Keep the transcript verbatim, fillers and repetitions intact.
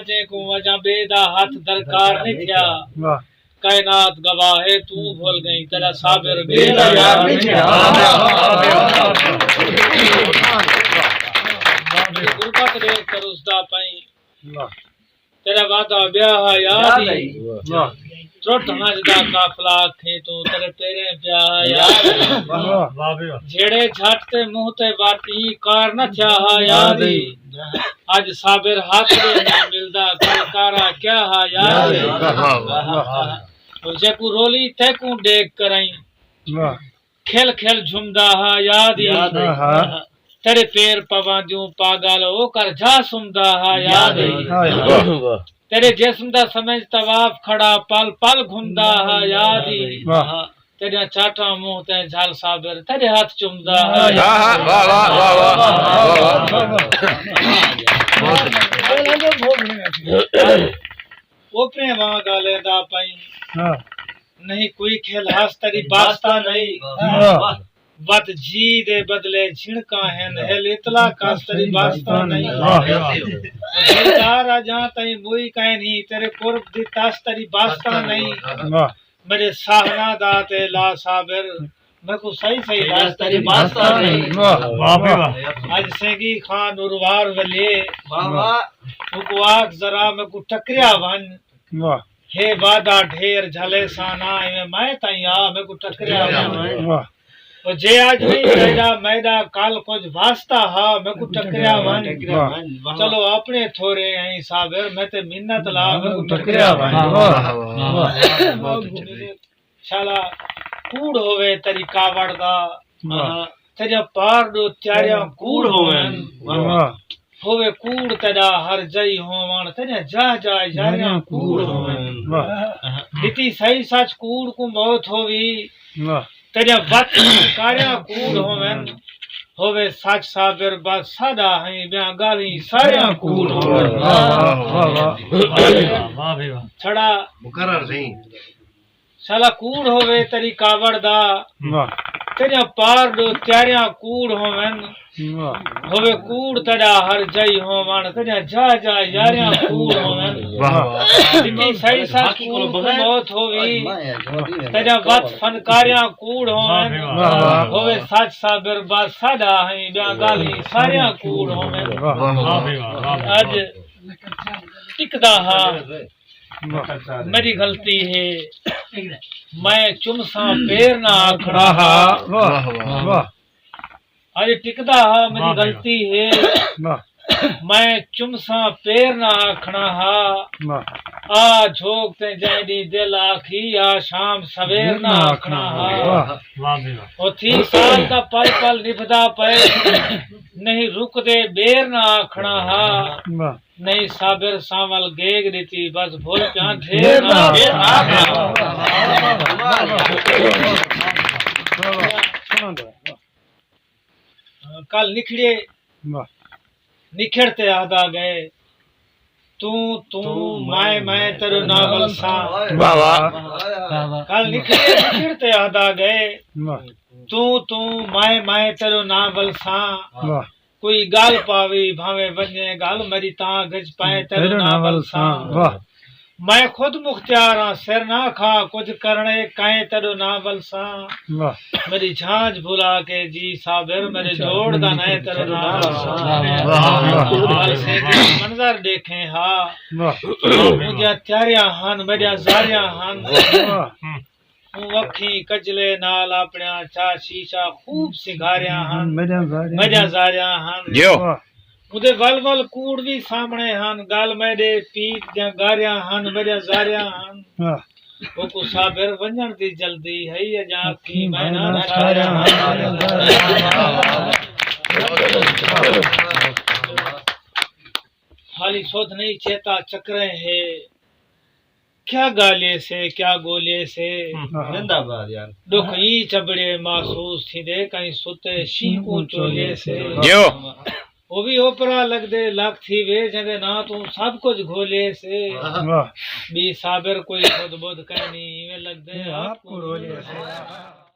تیکوں اجاں ٻئے دا ہتھ درکار نی تھیا۔ واہ۔ کائنات گواہ ہے، توں بھل ڳئیں، تیݙا صابر ٻئے دا یار نی تھیا۔ غربت ݙیکھ ترسدا پئیں، واہ۔ تیݙا وعدہ ٻیا ہا یاد ای۔ واہ۔ ترٹ ہنج دا قافلہ اکھیں توں، تیݙے پیریں پیا ہا یاد ای۔ واہ۔ جھیڑے جھٹ تے منہ تے وت ایں کار نہ تھیا ہا یاد ای۔ اڄ صابر ہتھ ݙے نی ملدا، کل کارا کیا ہا یاد ای۔ واہ، واہ، واہ۔ او جیکوں رولی تیکوں ݙیکھ کرائیں، واہ۔ کھل کھل جھمدا ہا یاد ای۔ یاد ای۔ ہاں، ہاں۔ تیݙے پیر پواندیوں پاڳل او کر جا سمدا ہا یاد ای۔ ہائے۔ واہ، واہ۔ تیݙے جسم دا سمجھ طواف کھڑا پل پل گھمدا ہا یاد ای۔ واہ۔ تیݙیاں چاٹاں منہ تے جھل صابر تیݙے ہتھ چمدا ہا۔ ہاں، ہاں، واہ، واہ، واہ، واہ۔ اوپریں واں ڳالھیندا پئیں۔ ہاں۔ نہیں کوئی کھل ہس تیݙی باستا نہیں۔ واہ۔ وت جی دے بدلے جھنکاں ہن، ہل اطلاق اس تیݙی باستا نہیں۔ واہ۔ دلدار اڄاں تئیں موئی کائنی، تیݙے قرب دی تس تیݙی باستا نہیں۔ واہ۔ میݙے ساہݨاں دا تے لا صابر، میکوں صحیح صحیح ݙس تیݙی باستا نہیں۔ واہ، واہ، واہ۔ اڄ سینگی خان اروار ولیے، واہ، واہ۔ اوکوں آکھ ذرا میکوں ٹکریا ونڄ۔ واہ۔ ہے وعدہ ڈھیر جھلے سانا، ایویں میں تائیں آ، میکوں ٹکریا ونڄ۔ واہ۔ او جے اڄ نہیں تیݙا میݙا کل کجھ واسطہ ہا، میکوں ٹکریا ونڄ۔ واہ۔ چلو اپݨے تھورے ہیں صابر، میں تے منت لا، میکوں ٹکریا ونڄ۔ واہ، واہ، واہ۔ شالا کوڑ ہووے تیݙی کاوڑ دا، واہ۔ تیݙیاں پار ݙو تیاریاں کوڑ ہوون۔ واہ۔ ہووے کوڑ تیݙا ہر جئی ہووݨ، تیݙیاں جاہ جاہ یاریاں کوڑ ہوون۔ واہ۔ ݙتی سہی سچ کوڑ کوں موت ہووی، واہ۔ تیݙیاں وت کاریاں کوڑ ہوون۔ ہووے سچ صابر بس ساݙا ہئیں، ٻیاں ڳالھیں ساریاں کوڑ ہوون۔ واہ، واہ، واہ، واہ۔ واہ بھئی واہ۔ چھڑا مقرر سئیں۔ شالا کوڑ ہووے تیݙی کاوڑ دا، واہ۔ تیݙیاں پار ݙو تیاریاں کوڑ ہوون۔ واہ۔ ہووے کوڑ تیݙا ہر جئی ہووݨ، تیݙیاں جاہ جاہ یاریاں کوڑ ہوون۔ واہ۔ ݙتی سہی سچ کوڑ کوں موت ہووی، تیݙیاں وت فنکاریاں کوڑ ہوون۔ واہ، واہ۔ ہووے سچ صابر بس ساݙا ہئیں، ٻیاں ڳالھیں ساریاں کوڑ ہوون۔ واہ، واہ، واہ۔ اڄ ٹکدا ہا۔ واہ۔ میݙی غلطی ہے، میں چمساں پیر نہ آکھݨا ہا۔ واہ، واہ، واہ۔ اڄ ٹکدا ہا، میݙی واہ بھئی واہ۔ غلطی ہے۔ واہ۔ میں چمساں پیر نہ آکھݨا ہا۔ واہ۔ آ جھوک تے جئیں ݙینہہ دل آکھی، آ شام سویر نہ آکھݨا ہا۔ واہ۔ واہ بھئی واہ۔ او تھی سال دا پل پل نبھدا پئے، نہیں رکدے ٻیر نہ آکھݨا ہا۔ واہ۔ نہیں صابر سانول گیگ ݙتی، بس بھل پیاں ڈھیر نہ۔ کل نکھڑے، واہ۔ نکھڑ تے آہدا ڳئے، توں، توں، میں، میں تیݙو نہ ولساں۔ واہ، واہ۔ کل نکھڑے، نکھڑ تے آہدا ڳئے، واہ۔ توں، توں، میں، میں تیݙو نہ ولساں۔ واہ۔ کوئی ڳالھ پاوی بھانویں ونڄے ڳالھ، میݙی تاں گھچ پائیں تیݙو نہ ولساں۔ واہ۔ میں خود مختیار ہاں، سر نہ کھا، کجھ کرݨے کائیں تیݙو نہ ولساں۔ واہ۔ میݙی جھانجھ بھلا کے جی صابر، میݙے جوڑ دا نئیں تیݙو نہ ولساں۔ واہ، واہ، واہ۔ حال سیدھی منظر ݙیکھیں ہا۔ واہ۔ اوندیاں تیاریاں ہن، میݙیاں زاریاں ہن۔ واہ۔ اوں اکھیں کجلے نال اپݨیاں چا شیشہ خوب سنگھاریاں ہن۔ میݙیاں زاریاں میݙیاں ہن۔ زاریاں ہن۔ جیو۔ واہ۔ اوندے ول ول کوڑ وی سامݨے ہن، ڳل میݙے پیت دیاں ڳاریاں ہن، میݙیاں زاریاں ہن۔ واہ۔ اوکوں صابر ونڄݨ دی جلدی ہئی، اڄاں اکھیں میں نہ ٹھاریاں ہن۔ حالی سدھ نہیں چیتا چکریں ہے۔ کیا ڳالیے سے، کیا ڳولیے سے۔ ہم۔ زندہ باد یار۔ ݙکھ ایں چبڑے محسوس تھیندے، کہیں ستے شینہہ کوں چولیے سے۔ جیو۔ او وی اوپرا لڳدے لکھ تھیوے، جیندے ناں توں سب کجھ گھولیے سے۔ واہ۔ ٻی صابر کوئی خود ٻدھ کائنی، ایویں لڳدے آپ کوں رولیے سے۔